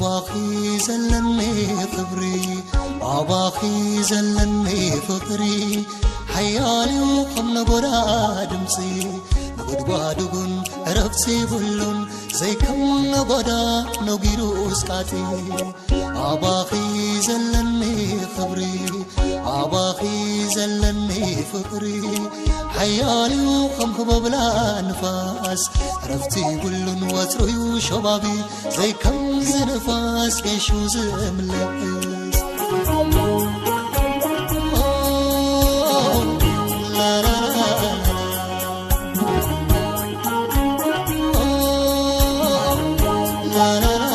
ኣባኺ ዘለኒ ክብሪ፣ ኣባኺ ዘለኒ ፍቕሪ፣ ሓያል እዩ ከም ነጎዳ ድምፂ፣ ነጎድጓዱ ግን ዕረፍቲ ይብሉን፣ ዘይከም ነጎዳ ነጊሩ እስቃጢ። ኣባኺ ዘለኒ ክብሪ፣ ኣባኺ ዘለኒ ፍቕሪ፣ ሓያል እዩ ከም ህቦብላ ንፋስ፣ ዕረፍቲ ይብሉን ወትሩ እዩ ሸባቢ፣ ዘይከምዚ ንፋስ ጌሹ ዝምለስ። ኦ፣ ላላላ፣ ኦ፣ ላላላ፣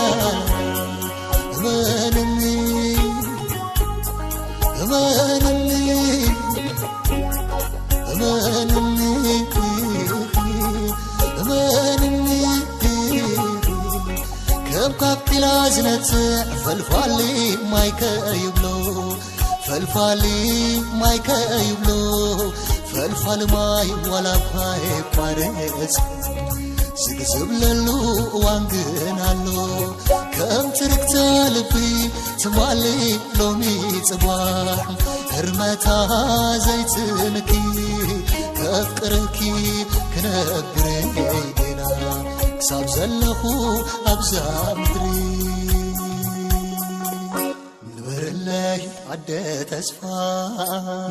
እመንኒ፣ እመንኒ፣ እመንኒ፣ እመንኒ፣ ከም ካፊላ ዝነጽዕ ፈልፋሊ ማይ ከይብሎ፣ ፈልፋሊ ማይ ከይብሎ፣ ፈልፋሊ ማይ ዋላ እኳ የቋርጽ። ዝግዝብለሉ እዋን ግን ኣሎ፣ ከም ትርክተ ልቢ ትማሊ ሎሚ ጽባሕ፣ ህርመታ ዘይጽንኪ፣ ከፍቅረኪ ክነብር ጌና፣ ክሳብ ዘለኹ ኣብዛ ምድሪ። ንበርለይ ዓደ ተስፋ፣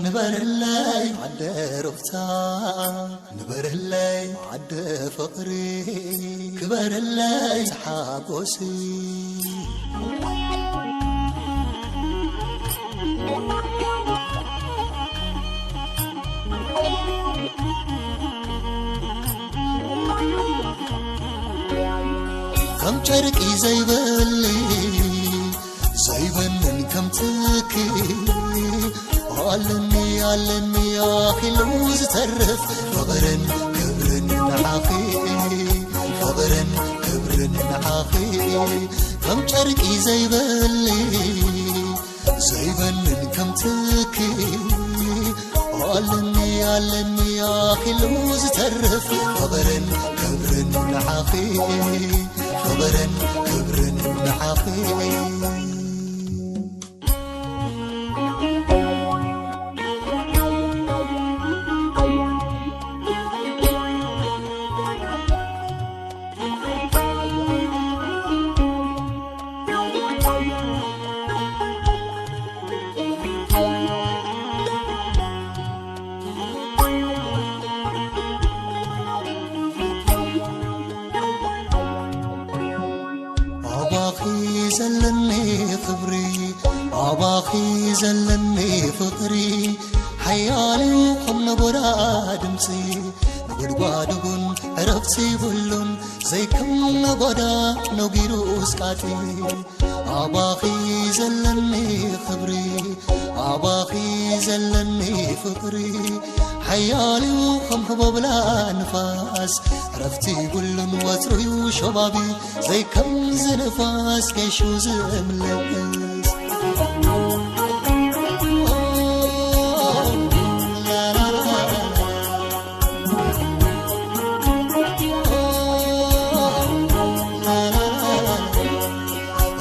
ንበርለይ ዓደ ሩፍታ፣ ንበርለይ ዓደ ፍቕሪ፣ ክበርለይ ሓጎሲ። ከም ጨርቂ ዘይበሊ ዘይበንን ከም ትኪ፣ ኣለኒ፣ ኣለኒ ኣኺሉ ዝተርፍ ፍቕርን ክብርን ንዓኺ፣ ፍቕርን ክብርን ንዓኺ። ከም ጨርቂ ዘይበሊ ዘይበንን ከም ትኪ፣ ኣለኒ፣ ኣለኒ ኣኺሉ ዝተርፍ ፍቕርን ክብርን ንዓኺ፣ ፍቕርን ክብርን ንዓኺ። ኣባኺ ዘለኒ ክብሪ፣ ኣባኺ ዘለኒ ፍቕሪ፣ ሓያል እዩ ከም ነጎዳ ድምፂ፣ ነጎድጓዱ ግን ዕረፍቲ ይብሉን፣ ዘይከም ነጎዳ ነጊሩ እስቃጢ። ኣባኺ ዘለኒ ክብሪ፣ ኣባኺ ዘለኒ ፍቕሪ፣ ሓያል እዩ ከም ህቦብላ ንፋስ፣ ዕረፍቲ ይብሉን ወትሩ እዩ ሸባቢ፣ ዘይከምዚ ንፋስ ጌሹ ዝምለስ።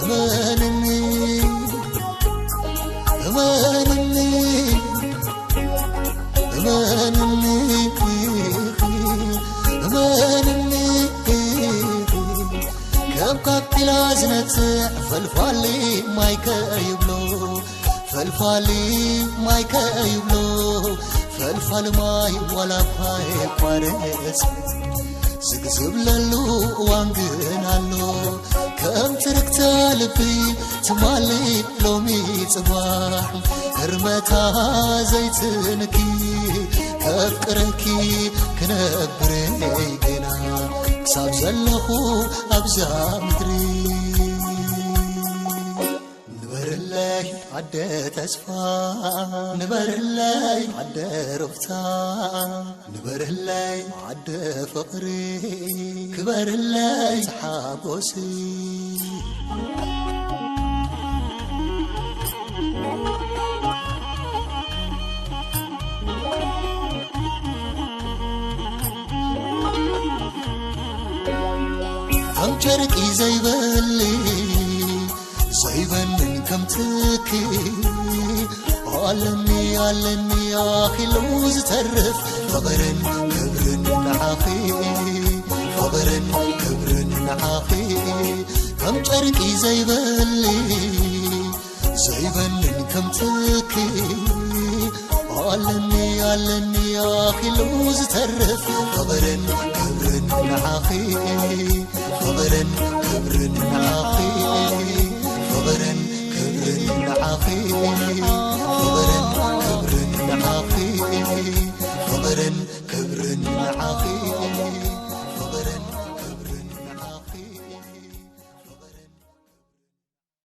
እመንኒ፣ እመንኒ፣ እመንኒ፣ እመንኒ፣ ከም ካፊላ ዝነጽዕ ፈልፋሊ ማይ ከይብሎ፣ ፈልፋሊ ማይ ከይብሎ፣ ፈልፋሊ ማይ ዋላ እኳ የቋርጽ፣ ዝግዝብለሉ እዋን ግን ኣሎ። ከም ትርክተ ልቢ ትማሊ ሎሚ ጽባሕ፣ ህርመታ ዘይትንኪ፣ ከፍቅረኪ ክነብር ገና፣ ክሳብ ዘለኹ ኣብዛ ምድሪ። ንበርለይ ዓደ ተስፋ፣ ንበርለይ ዓደ ሩፍታ፣ ንበርለይ ዓደ ፍቕሪ፣ ክበርለይ ሓጎሲ። ከም ጨርቂ ዘይበሊ ከምትኪ ኣለኒ ኣለኒ ኣኺሉ ዝተርፍ ፍቕርን ክብርን ንዓኺ፣ ፍቕርን ክብርን ንዓኺ። ከም ጨርቂ ዘይበሊ ዘይበንን ከምትኪ ኣለኒ ኣለኒ ኣኺሉ ዝተርፍ ፍቕርን ክብርን ንዓኺ፣ ፍቕርን ክብርን ንዓኺ፣ ፍቕርን ክብርን ንዓኺ።